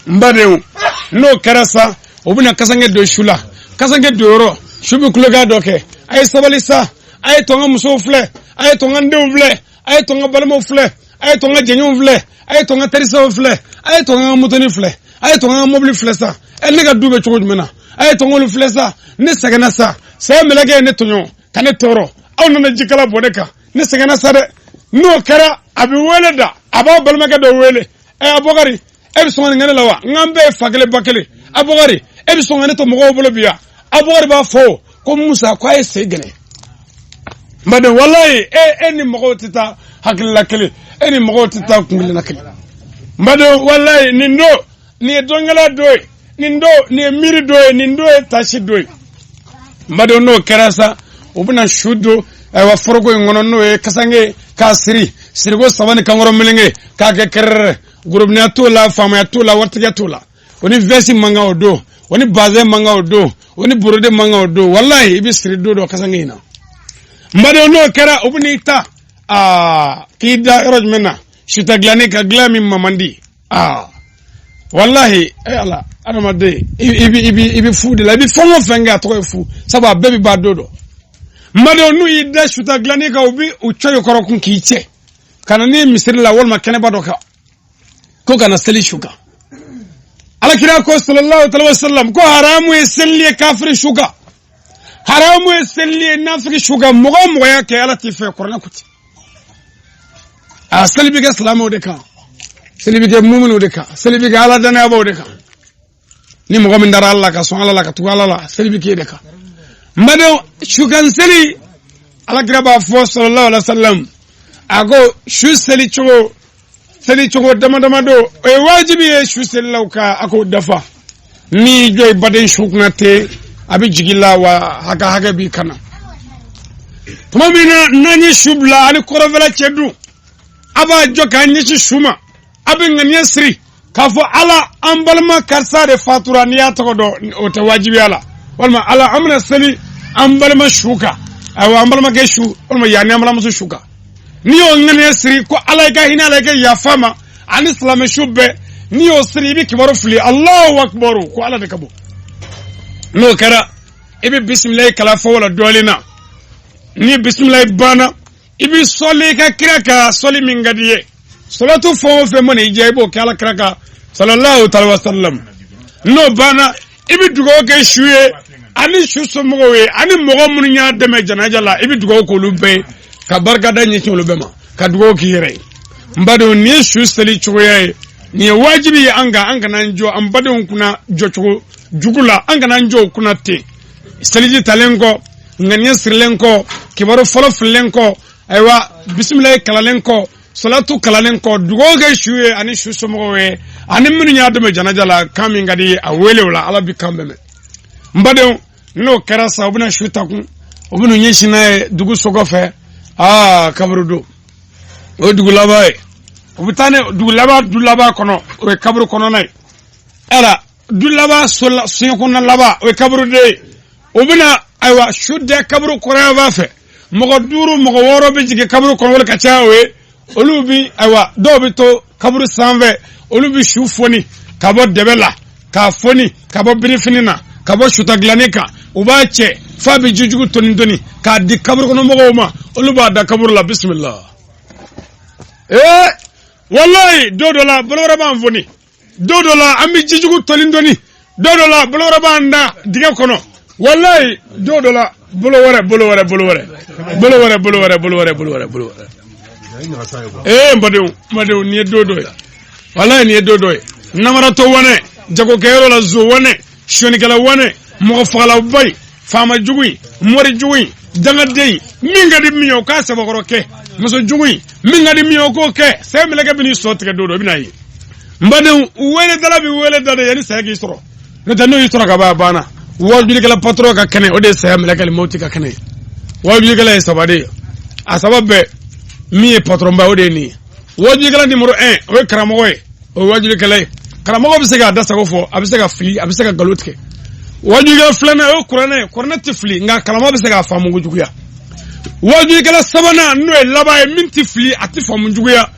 N badenw, n'o kɛra sa, o bɛna kasange don su la. Kasange don yɔrɔ, su bɛ kulokan dɔ kɛ: a ye sabali sa, a ye to n ka musow filɛ, a ye to n ka denw filɛ, a ye to n ka balimaw filɛ, a ye to n ka jɛɲɔgɔnw filɛ, a ye to n ka terisɛw filɛ, a ye to n ka motoni filɛ, a ye to n ka mobili filɛ sa, ɛ, ne ka du bɛ cogo jumɛn na, a ye to n k'olu filɛ sa, ne sɛgɛnna sa, saya mɛlɛkɛ ye ne tɔɲɔ ka ne tɔɔrɔ, aw nana jikala bɔn ne kan, ne sɛgɛnna sa dɛ. N'o kɛra, a bɛ wele da, a b'a balimakɛ dɔ wele: ɛ, Abubakari, e bɛ sɔn ka nin kɛ ne la wa? N k'an bɛɛ ye fa kelen ba kelen. Abubakari, e bɛ sɔn ka ne to mɔgɔw bolo bi yan? Abubakari b'a fɔ ko Musa, ko a ye sen gɛlɛn. N baden, walayi, e ni mɔgɔw tɛ taa hakilila kelen, e ni mɔgɔw tɛ taa kunkelenna kelen. N baden, walayi, nin don nin ye dɔnkɛla dɔ ye, nin don nin ye miiri dɔ ye, nin don ye tasi dɔ ye. N badenw, n'o kɛra sa, u bɛna su don, ayiwa, foroko in kɔnɔ, n'o ye kasange, k'a siri siriko saba ni kankɔrɔ meleke k'a kɛ kɛrɛrɛ. Gorobinɛya t'o la, faamaya t'o la, waritigiya t'o la. O ni vɛsi man kan o don, o ni bazɛn man kan o don, o ni borode man kan o don. Walayi, i bɛ siri don dɔ kasange in na. N badenw, n'o kɛra, u bɛn'i ta aa k'i da yɔrɔ jumɛn na? Suta dilanni ka dilan min ma man di. Aa walahi, e Ala, adamaden, i bɛ fu de la. I bɛ fɛn o fɛn kɛ, a tɔgɔ ye fu, sabu a bɛɛ bɛ ban don dɔ. N badenw, n'u y'i da suta dilanni kan, u bɛ u cɔ i kɔrɔ kun k'i cɛ ka na ni misiri la walima kɛnɛba dɔ kan ko ka na seli su kan. Alakira ko sallallahu alaihi wa sallam ko haramu ye seli ye kafiri su kan, haramu ye seli ye nafiki su kan. Mɔgɔ o mɔgɔ y'a kɛ, Ala t'i fɛ, kuranɛ ko ten. A seli bɛ kɛ silamɛw de kan, seli bɛ kɛ muminw de kan, seli bɛ kɛ Ala danayabaw de kan. Ni mɔgɔ min dara Ala la, ka sɔn Ala la, ka tugu Ala la, seli bɛ k'e de kan. N badenw, sukan seli, Alakira b'a fɔ sallallahu alaihi wa sallam, a ko su seli cogo, seli cogo dama dama don, o ye wajibi ye su selilaw ka a k'o dafa. N'i jɔ i baden su kunna ten, a bɛ jigin la wa hakɛ hakɛ b'i kana. Tuma min na n'an ye su bila ani kɔrɔfɛla cɛ dun, a b'a jɔ k'a ɲɛsin su ma, a bɛ ŋaniya siri k'a fɔ: Ala, an balima karisa de fatura. N'i y'a tɔgɔ dɔn, o tɛ wajibiya la. Walima: Ala, an bɛna seli an balima su kan, ayiwa, an balimakɛ su, walima yanni an balimamuso su kan. N'i y'o ŋaniya siri ko Ala i ka hinɛ, Ala i ka yafa ma ani silamɛ su bɛɛ, n'i y'o siri, i bɛ kibaru fili: Alahu akibaru, ko Ala de ka bon. N'o kɛra, i bɛ bisimilayi kala fɔ wala dɔɔnin na. Ni bisimilayi banna, i bɛ sɔli i ka kira kan, sɔli min ka di i ye. Salatu fɛn o fɛn mana i diya, i b'o kɛ Ala kira kan sallallahu alaihi wa sallam. N'o banna, i bɛ dugawu kɛ su ye ani su somɔgɔw ye ani mɔgɔ minnu y'a dɛmɛ janaja la. I bɛ dugawu k'olu bɛɛ ye, ka barikada ɲɛsin olu bɛɛ ma, ka dugawu k'i yɛrɛ ye. N badenw, nin ye su seli cogoya ye. Nin ye wajibi ye an kan. An kana an jɔ an badenw kunna jɔcogo jugu la, an kana an jɔ u kunna ten. Seliji talen kɔ Ŋaniya sirilen kɔ, kibaru fɔlɔ fililen kɔ, ayiwa, bisimilayi kalalen kɔ, salatu kalalen kɔ, dugawu kɛ su ye ani su somɔgɔw ye ani minnu y'a dɛmɛ janaja la. Kan min ka di a wele o la, Ala bi kan bɛɛ mɛn. N badenw, n'o kɛra sa, u bɛna su ta kun, u bɛna ɲɛsin n'a ye dugu so kɔfɛ. Aa, kaburu don, o ye dugu laban ye. U bɛ taa ne dugu laban, du laban kɔnɔ, o ye kaburu kɔnɔna ye. Ala, du laban, so la, soɲɛ kɔnɔna laban, o ye kaburu de ye. U bɛna, ayiwa, su da kaburu kɔrɔyanfan fɛ. Mɔgɔ duuru, mɔgɔ wɔɔrɔ bɛ jigin kaburu kɔnɔ, wali ka caya. O ye olu bi, ayiwa, dɔw bɛ to kaburu sanfɛ. Olu bɛ su foni ka bɔ dɛbɛ la, k'a foni ka bɔ birifini na, ka bɔ suta dilanni kan. U b'a cɛ f'a bɛ jijugu toni toni k'a di kaburu kɔnɔ mɔgɔw ma. Olu b'a da kaburu la, bisimila. Ee, walayi, don dɔ la, bolo wɛrɛ b'an foni. Don dɔ la, an bɛ jijugu toni toni. Don dɔ la, bolo wɛrɛ b'an da dingɛ kɔnɔ. Walayi, don dɔ la, bolo wɛrɛ, bolo wɛrɛ, bolo wɛrɛ, bolo wɛrɛ, bolo wɛrɛ, bolo wɛrɛ, bolo wɛrɛ, bolo wɛrɛ. Ee, n badenw, n badenw, nin ye don dɔ ye. Walayi, nin ye don dɔ ye. Namaratɔ wanɛ, jagokɛyɔrɔ la, zo wanɛ, sɔnikɛla wanɛ, mɔgɔ fagalaba in, faama jugu in, mori jugu in, dangaden in, min ka di min ye, o k'a sabakɔrɔ kɛ. Muso jugu in, min ka di min ye, o k'o kɛ. Saya mɛlɛkɛ bɛ n'i sɔ tigɛ don dɔ, i bɛna ye. N badenw, wele dala bɛ wele da de yanni saya k'i sɔrɔ. N'o tɛ, n'o y'i sɔrɔ ka ban, a banna. Wajulikɛla patɔrɔn ka kɛnɛ, o de ye saya mɛlɛkɛ mɔti ka kɛnɛ ye. Wajulikɛla ye saba de ye, a saba bɛɛ min ye patɔrɔnba, o de ye nin ye. Wajulikɛla numéro 1, o ye karamɔgɔ ye, o ye wajulikɛla ye. Karamɔgɔ bɛ se k'a da sago fɔ, a bɛ se ka fili, a bɛ se ka nkalon tigɛ. Wajulikɛla filanan, o ye kuranɛ ye. Kuranɛ tɛ fili, nka karamɔgɔ bɛ se k'a faamu kojuguya. Wajulikɛla sabanan, n'o ye laban ye, min tɛ fili, a tɛ faamu juguya,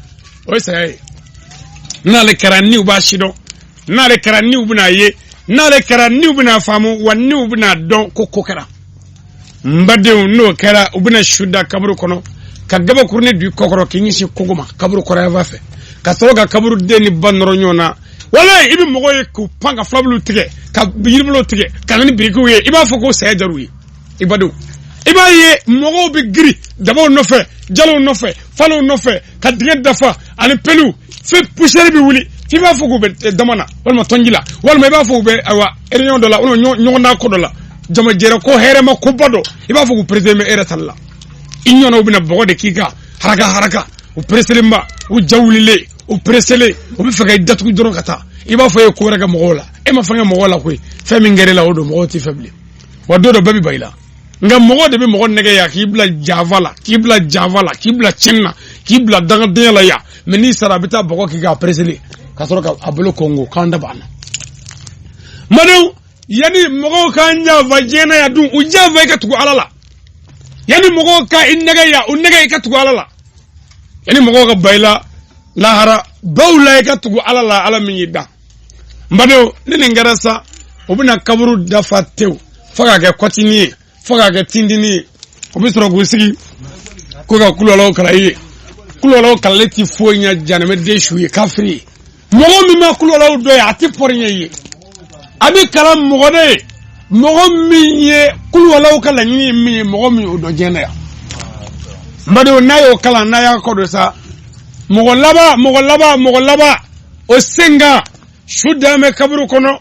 o ye saya ye. N'ale kɛra, niw b'a sidɔn. N'ale kɛra, niw bɛna ye. N'ale kɛra, niw bɛna faamu wa, niw bɛna dɔn ko ko kɛra. N badenw, n'o kɛra, u bɛna su da kaburu kɔnɔ, ka gabakurunin don i kɔkɔrɔ k'i ɲɛsin kogo ma, kaburu kɔrɔyanfan fɛ, ka sɔrɔ ka kaburu den ni ba nɔrɔ ɲɔgɔn na. Walayi, i bɛ mɔgɔw ye k'u pan ka filabuluw tigɛ, ka yiribuluw tigɛ, ka na ni birikiw ye. I b'a fɔ ko saya jar'u ye. I badenw, i b'a ye mɔgɔw bɛ giri dabaw nɔfɛ, jalow nɔfɛ, falow nɔfɛ, ka dingɛ dafa ani peluw fo poussière bɛ wuli, f'i b'a fɔ k'u bɛ dama na, walima tɔnji la, walima i b'a fɔ u bɛ, ayiwa, réunion dɔ la, walima ɲɔgɔndan ko dɔ la, jamajɛrɛ ko hɛrɛma koba dɔ. I b'a fɔ k'u président bɛ e yɛrɛ tali la. I ɲɔgɔnna, u bɛna bɔgɔ de k'i kan haraka haraka. U pereselenba, u ja wulilen, u pereselen, u bɛ fɛ ka i datugu dɔrɔn ka taa. I b'a fɔ e ye ko wɛrɛ kɛ mɔgɔw la, e ma fɛn kɛ mɔgɔw la koyi. Fɛn min kɛra e la, o don mɔgɔw t'i fɛ bilen. Wa don dɔ, bɛɛ bɛ ban i la. Nka mɔgɔ de bɛ mɔgɔ nɛgɛ yan, k'i bila janfa la, k'i bila janfa la, k'i bila tiɲɛni na, k'i bila dangadenya la yan. Mɛ n'i sara, a bɛ taa bɔgɔ k'i k'a pereselen, ka sɔrɔ ka a bolo kɔngo k'an da b'an na. Madenw, yanni mɔgɔw k'an janfa diɲɛ na yan dun, u janfa i ka tugu Ala la. Yanni mɔgɔw ka i nɛgɛ yan, u nɛgɛ i ka tugu Ala la. Yanni mɔgɔw ka ba i la lahara baw la, i ka tugu Ala la, Ala min y'i dan. N badenw, ni nin kɛra sa, u bɛna kaburu dafa tewu fo k'a kɛ kɔtini ye, fo k'a kɛ tintini ye. U bɛ sɔrɔ k'u sigi ko ka kulɔlaw kala i ye. Kulɔlaw kalali ti foyi ɲɛ janɛmɛden su ye, kafiri ye. Mɔgɔ min ma kulɔlaw dɔ ye, a tɛ pɔri ɲɛ ye. A bɛ kalan mɔgɔ de ye, mɔgɔ min ye kulɔlaw ka laɲini ye min ye, mɔgɔ min y'o dɔn diɲɛ na yan. N badenw, n'a y'o kalan, n'a y'a kɔ don sa, mɔgɔ laban, mɔgɔ laban, mɔgɔ laban, o sen kan su dan bɛ kaburu kɔnɔ.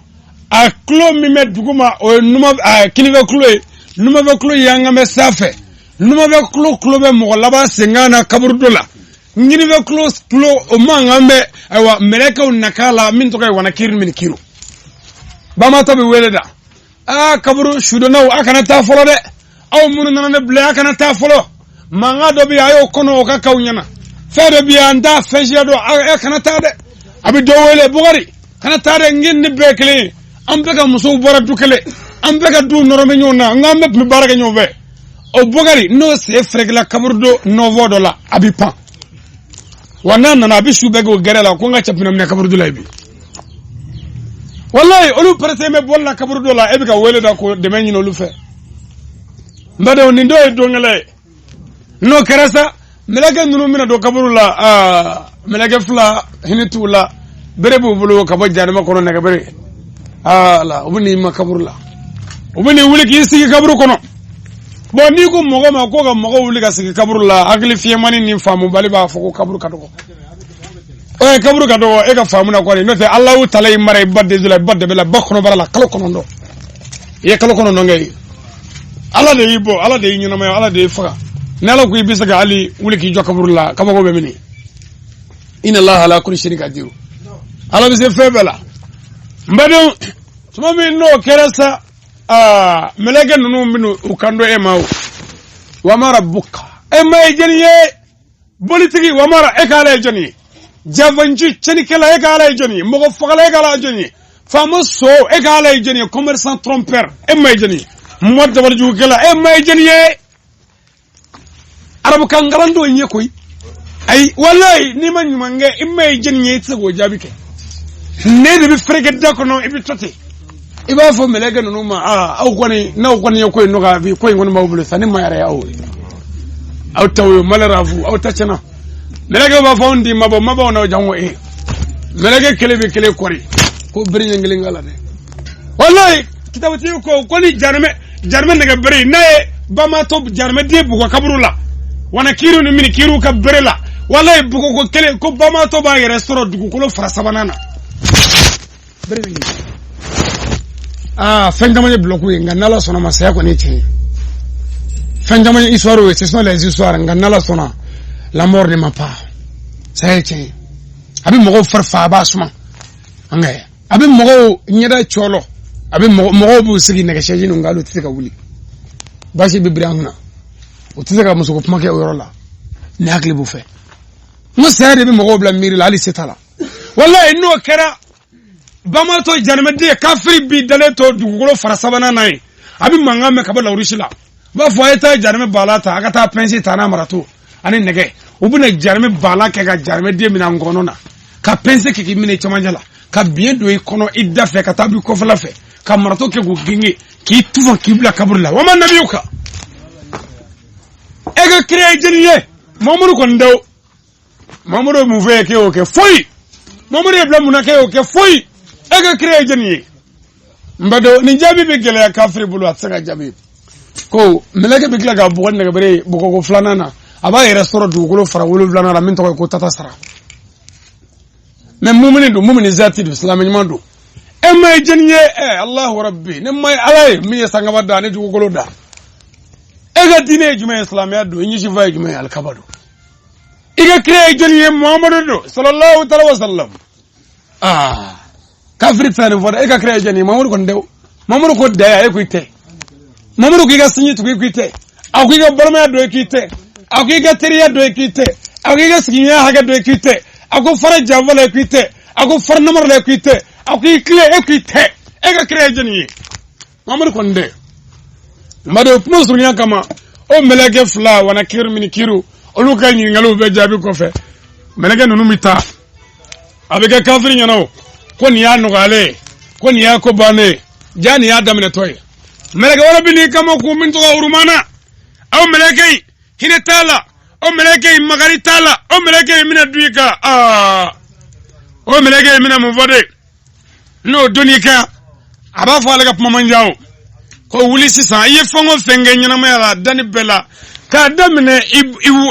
A tulo min bɛ dugu ma, o ye numa kinifɛ tulo ye. Numafɛ tulo yankan bɛ sanfɛ. Numafɛ tulo tulo bɛ mɔgɔ laban senkan na kaburudo la. Ɲinifɛ tulo tulo, o mankan bɛ, ayiwa, mɛlɛkɛw nakan la, min tɔgɔ ye wana kiiri min kiiri. Bamatɔ bɛ wele da: aa, kaburu sudonnaw, a kana taa fɔlɔ dɛ. Aw minnu nana ne bila, a kana taa fɔlɔ. Mankan dɔ bɛ yen, a y'o kɔnɔ, o ka k'aw ɲɛna. Fɛn dɔ bɛ yen, an t'a fɛn siya dɔn, a kana taa dɛ. A bɛ dɔ wele: Bukari, kana taa dɛ. N ni bɛɛ kelen ye, an bɛɛ ka musow bɔra du kelen, an bɛɛ ka duw nɔrɔ bɛ ɲɔgɔn na, n k'an bɛɛ tun bɛ baara kɛ ɲɔgɔn fɛ. O Bukari, n'o sen fɛrɛkɛla kaburudo nɔfɔ dɔ la, a bɛ pan wa. N'a nana, a bɛ su bɛɛ kɛ o gɛrɛ la ko n ka cɛpinɛ minɛ kaburudo la yen bi. Walayi, olu pɛrɛsɛ bɛ bɔli la kaburudo la, e bɛ ka wele da ko dɛmɛ ɲini olu fɛ. N badenw, nin dɔw ye don kɛlɛ ye. N'o kɛra sa, mɛlɛkɛ ninnu bɛna don kaburu la. Aa, mɛlɛkɛ fila, hinɛ t'u la, bere b'u bolo ka bɔ jahanama kɔnɔ, nɛgɛ bere. Aa la, u bɛ n'i ma kaburu la, u bɛ n'i wuli k'i sigi kaburu kɔnɔ. Bɔn, n'i ko mɔgɔ ma ko ka mɔgɔ wuli ka sigi kaburu la, hakili fiyɛmani ni faamubali b'a fɔ ko kaburu ka dɔgɔ. Ɛ, kaburu ka dɔgɔ e ka faamu na kɔni. N'o tɛ, Alahu taala y'i mara i ba denso la, i ba dɛbɛ la, ba kɔnɔbara la, kalo 9. I ye kalo 9 kɛ yen. Ala de y'i bɔ, Ala de y'i ɲɛnamaya, Ala de y'i faga. Ni Ala ko i bɛ se ka hali wuli k'i jɔ kaburu la, kabako bɛ minɛ. Inna Allaha ala kulli shay'in qadir. Ala bɛ se fɛn bɛɛ la. N badenw, tuma min n'o kɛra sa, aa, mɛlɛkɛ ninnu bɛ n'u kan don e ma o. Wama rabbuka, e ma ye jɔni ye? Bolitigi wamara, e ka Ala ye jɔni ye? Jafanci cɛnnikɛla, e ka Ala ye jɔni ye? Mɔgɔ fagala, e ka Ala ye jɔni ye? Faama so, e ka Ala ye jɔni ye? Commerçant trompeur, e ma ye jɔni ye? Mɔgɔ dabalijugukɛla, e ma ye jɔni ye? Arabukan kalan dɔw ye koyi. Ayi, walayi, n'i ma ɲuman kɛ, i ma ye jɔni ye, i tɛ se k'o jaabi kɛ. Ne de bɛ fereke da kɔnɔ, i bɛ to ten, i b'a fɔ mɛlɛkɛ ninnu ma: aa, aw kɔni, n'aw kɔni ye ko in nɔgɔya bi, ko in kɔni b'aw bolo sa, ne ma yɛrɛ y'aw ye, aw taw ye, malheur à vous, aw ta tiɲɛna. Mɛlɛkɛ b'a fɔ: anw di mabɔ mabɔw n'aw jango e. Mɛlɛkɛ kelen bɛ kelen kɔri ko bere ɲɛ kelen k'a la dɛ. Walayi, kitabutigi ko ni jarimɛ nɛgɛ bere n'a ye bamatɔ jarimɛden bugɔ kaburu la, wana kiiriw ni mini kiiriw ka bere la, walayi, bugɔko kelen ko bamatɔ b'a yɛrɛ sɔrɔ dugukolo fara sabanan na. Bere bɛ ɲini. Aa, fɛn caman ye bulɔku ye, nka n'Ala sɔnna ma, saya kɔni ye tiɲɛ ye. Fɛn caman ye histoire ye, ce sont les histoires, nka n'Ala sɔnna, la mort ne ment pas. Saya ye tiɲɛ ye. A bɛ mɔgɔw fari fa, a b'a suma, nka a bɛ mɔgɔw ɲɛda cɔlɔ, a bɛ mɔgɔw b'u sigi nɛgɛsɛji ninnu kan, hali u tɛ se ka wuli, baasi bɛ biri an kunna, u tɛ se ka musoko kuma kɛ o yɔrɔ la. Ni hakili b'u fɛ, n ko saya de bɛ mɔgɔw bila miiri la, hali se t'a la. Walayi, n'o kɛra, bamatɔ janimɛden kafiri bi dalen to dugukolo fara sabanan na ye, a bɛ mankan mɛn ka bɔ lawurusi la. U b'a fɔ: a ye taa janimɛ baala ta, a ka taa pɛnsi ta n'a marato ani nɛgɛ. U bɛna janimɛ baala kɛ ka janimɛden minɛ a ngɔnɔ na, ka pɛnsi kɛ k'i minɛ cɛmancɛ la, ka biɲɛ don i kɔnɔ i da fɛ ka taa bi kɔfɛla fɛ, ka marato kɛ k'u genge, k'i tufa, k'i bila kaburu la. Wama nabiyuka, e ka kira ye jɔni ye? Mamadu kɔni tɛ o. Mamadu ye mun fɔ ye k'e y'o kɛ? Foyi. Mamadu ye bila mun na k'e y'o kɛ? Foyi. E ka kira ye jɔni ye? N ba dɔn nin jaabi bɛ gɛlɛya kafiri bolo, a tɛ se ka jaabi. Ko mɛlɛkɛ bɛ tila ka bugɔ nɛgɛbere bugɔko filanan na, a b'a yɛrɛ sɔrɔ dugukolo fara wolonfilanan la min tɔgɔ ye ko tata sara. Mɛ mumini don, mumini zati don, silamɛ ɲuman don. E ma ye jɔni ye? Ɛ, Alahu rabbi, ne ma ye Ala ye min ye sankaba da ani dugukolo da. E ka diinɛ ye jumɛn ye? Silamɛya don. I ɲɛsinfa ye jumɛn ye? Alikaba don. I ka kira ye jɔni ye? Muhamadu don, sallallahu taala wa sallam. Aa, kafiri tɛ se ka nin fɔ dɛ. E ka kira ye jɔni ye? Muhamadu kɔni tɛ o. Muhamadu ko da e ko i tɛ. Muhamadu ko i ka sinji tugu, i ko i tɛ. A ko i ka balimaya dɔ, i k'i tɛ. A ko i ka teriya dɔ, i k'i tɛ. A ko i ka sigiɲɔgɔnya hakɛ dɔ, i k'i tɛ. A ko fara janfa la, i k'i tɛ. A ko fara namara la, i k'i tɛ. A ko i tile, e k'i tɛ. E ka kira ye jɔni ye? Muhamadu kɔni tɛ. N badenw, kuma surunya kama, o mɛlɛkɛ fila wana kiru mini kiru, olu ka ɲininkaliw bɛɛ jaabi kɔfɛ, mɛlɛkɛ ninnu bɛ taa. A bɛ kɛ kafiri ɲɛna o ko nin y'a nɔgɔyalen ye, ko nin y'a ko bannen ye, ja nin y'a daminɛtɔ ye. Mɛlɛkɛ wɛrɛ bɛ n'i kama ko min tɔgɔ urumana. Aw mɛlɛkɛ in, hinɛ t'a la. O mɛlɛkɛ in, makari t'a la. O mɛlɛkɛ in bɛna dun i kan. Aa, o mɛlɛkɛ in bɛna mun fɔ de? N'o donn'i kan, a b'a fɔ ale ka kuma man diya o ko: wuli sisan, i ye fɛn o fɛn kɛ ɲɛnamaya la, danni bɛɛ la, k'a daminɛ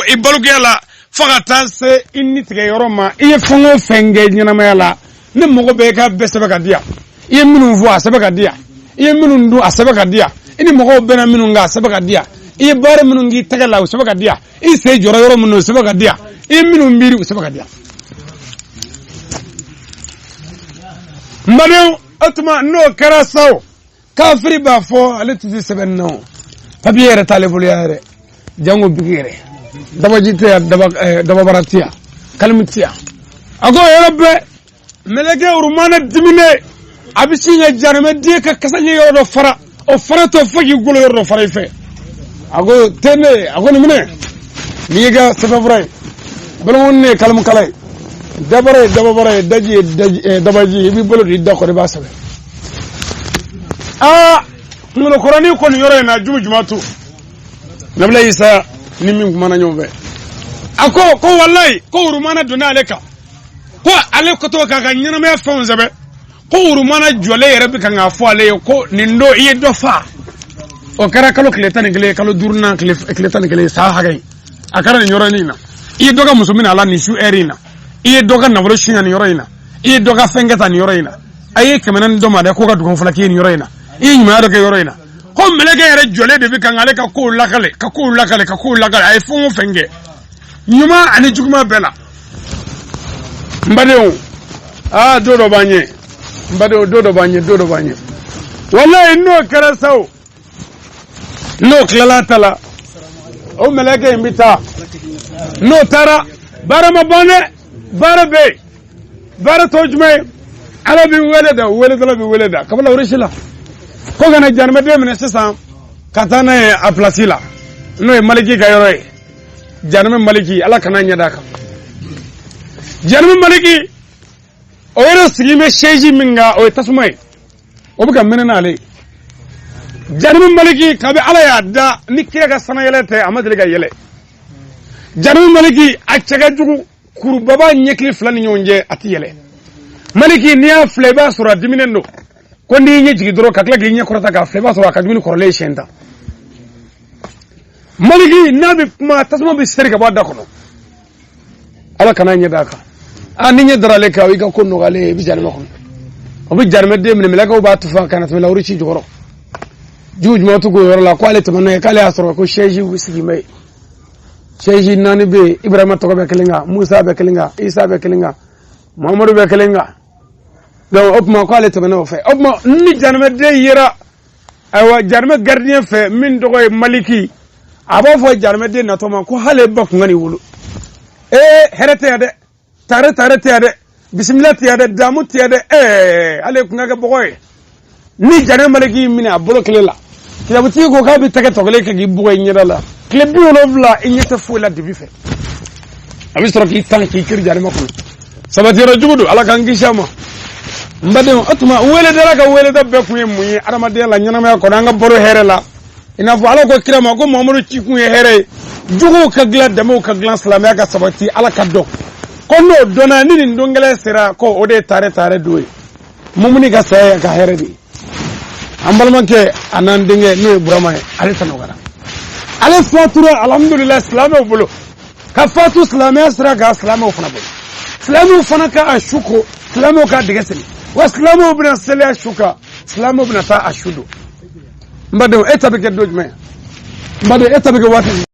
i balokuya la fo ka taa se i ni tigɛ yɔrɔ ma, i ye fɛn o fɛn kɛ ɲɛnamaya la, ne mago bɛ i ka bɛɛ sɛbɛn ka di yan. I ye minnu fɔ, a sɛbɛn ka di yan. I ye minnu dun, a sɛbɛn ka di yan. I ni mɔgɔw bɛnna minnu kan, a sɛbɛn ka di yan. I ye baara minnu k'i tɛgɛ la, o sɛbɛn ka di yan. I sen jɔra yɔrɔ minnu, o sɛbɛn ka di yan. I ye minnu miiri, o sɛbɛn ka di yan. N badenw, o tuma n'o kɛra sa, o kafiri b'a fɔ ale tɛ se sɛbɛnni na, o papiye yɛrɛ t'ale bolo yan yɛrɛ, jango biki yɛrɛ, dabaji tɛ yan, daba dababara tɛ yan, kalimu tɛ yan. A ko o yɔrɔ bɛɛ, mɛlɛkɛ urumana diminen, a bɛ sin ka jahanamɛden ka kasa ɲɛ yɔrɔ dɔ fara, o fara tɔ fo k'i golo yɔrɔ dɔ fara i fɛ. A ko te ne, a ko nin minɛ, nin y'i ka sɛbɛnfura ye, balimamuso ye kalimukala ye, dabara ye dababara ye, daji ye daji, dabaji ye, i b'i bolo don i da kɔrɔ, i b'a sɛbɛn. Aa, kunkolokɔrɔnin kɔni yɔrɔ in na, jumu juma to nabila Isa ni min kumana ɲɔgɔn fɛ, a ko walayi, ko urumana donna ale kan, ko ale kɔtɔ k'a ka ɲɛnamaya fɛnw sɛbɛn, ko urumana jɔlen yɛrɛ bɛ kan k'a fɔ ale ye ko nin don i ye dɔ fa. O kɛra kalo tile 11, kalo duurunan tile 11, san hakɛ in, a kɛra nin yɔrɔnin in na. I ye dɔ ka muso minɛ a la nin su ɛri in na, i ye dɔ ka nafolo suɲɛ nin yɔrɔ in na, i ye dɔ ka fɛn kɛ tan nin yɔrɔ in na, a ye 400 dɔ ma dɛ, k'o ka dugawu fila k'i ye nin yɔrɔ in na, i ye ɲumanya dɔ kɛ yɔrɔ in na. Ko mɛlɛkɛ yɛrɛ jɔlen de bɛ kan ale ka kow lakale, ka kow lakale, ka kow lakale. A ye fɛn o fɛn kɛ, ɲuman ani juguman bɛɛ la. N badenw, aa, don dɔ b'an ɲɛ. N badenw, don dɔ b'an ɲɛ, don dɔ b'an ɲɛ. Walayi, n'o kɛra sa, o n'o tilala ta la, o mɛlɛkɛ in bɛ taa. N'o taara, baara ma ban dɛ, baara bɛ yen. Baara tɔ jumɛn ye? Ala bɛ wele da, weledala bɛ wele da kabila orisi la ko ka na janimɛden minɛ sisan ka taa n'a ye a pilasi la, n'o ye Maliki ka yɔrɔ ye. Janimɛ Maliki, Ala kana ɲɛ d'a kan. Janimɛ Maliki, o yɛrɛ sigi bɛ sɛji min kan, o ye tasuma ye, o bɛ ka mɛnɛ n'ale ye. Janimɛ Maliki, kabi Ala y'a da, ni kira ka sanayɛlɛ tɛ, a ma deli ka yɛlɛ. Janimɛ Maliki, a cɛ ka jugu, kurubaba ɲɛkili fila ni ɲɔgɔn cɛ, a ti yɛlɛ. Maliki, n'i y'a filɛ, i b'a sɔrɔ a diminen don ko n'i ɲɛ jigin dɔrɔn ka tila k'i ɲɛ kɔrɔta k'a filɛ, i b'a sɔrɔ a ka jugu ni kɔrɔlen ye siɲɛ 10. Maliki, n'a bɛ kuma, tasuma bɛ seri ka bɔ a da kɔnɔ. Ala kana ɲɛ d'a kan. Aa, ni ɲɛ dara ale kan, i ka ko nɔgɔyalen ye. I bɛ janimɛ kɔnɔ, o bɛ janimɛden minɛ, mɛlɛkɛw b'a tufa ka na tɛmɛ lawuri ci jukɔrɔ. Jugu jumɛn to k'o yɔrɔ la ko ale tɛmɛna ye, k'ale y'a sɔrɔ ko sɛji sigi bɛ yen, sɛji naani bɛ yen. Ibrahima tɔgɔ bɛ kelen kan, Musa bɛ kelen kan, Isa bɛ kelen kan, Muhamadu bɛ kelen kan. Donc o tuma ko ale tɛmɛna o fɛ. O tuma ni janimɛden yera, ayiwa, janimɛ gardien fɛ min tɔgɔ ye Maliki, a b'a fɔ janimɛden natɔ ma ko hali e ba kun ka n'i wolo. Ee, hɛrɛ tɛ yan dɛ, tare tare tɛ yan dɛ, bisimila tɛ yan dɛ, damu tɛ yan dɛ. Ɛɛ, ale kun ka kɛ bɔgɔ ye. Ni janimɛ Maliki y'i minɛ a bolo kelen la, kitabutigi ko k'a bɛ tɛgɛ tɔ kelen kɛ k'i bugɔ i ɲɛda la tile 70, i ɲɛ tɛ foyi la dibi fɛ. A bɛ sɔrɔ k'i tan k'i kiri janimɛ kɔnɔ. Sabatiyɔrɔ jugu don, Ala k'an kisi a ma. N badenw, o tuma weledala ka weleda bɛɛ kun ye mun ye adamadenya la, ɲɛnamaya kɔnɔ? An ka baro hɛrɛ la, i n'a fɔ Ala ko kira ma ko Muhamadu ci kun ye hɛrɛ ye, juguw ka dilan, dɛmɛw ka dilan, silamɛya ka sabati, Ala ka dɔn ko n'o dɔnna ni nin don gɛlɛn sera, ko o de ye tare tare don ye. Mumuni ka saya ka hɛrɛ de ye. An balimakɛ a n'an denkɛ, n'o ye Burama ye, ale ta nɔgɔyara. Ale fatura, alhamdulilayi, silamɛw bolo, ka fatu silamɛya sira kan, silamɛw fana bolo, silamɛw fana ka a su ko, silamɛw ka dingɛ sen wa, silamɛw bɛna seli a su kan, silamɛw bɛna taa a su don. N badenw, e ta bɛ kɛ don jumɛn? N badenw, e ta bɛ kɛ waati jumɛn?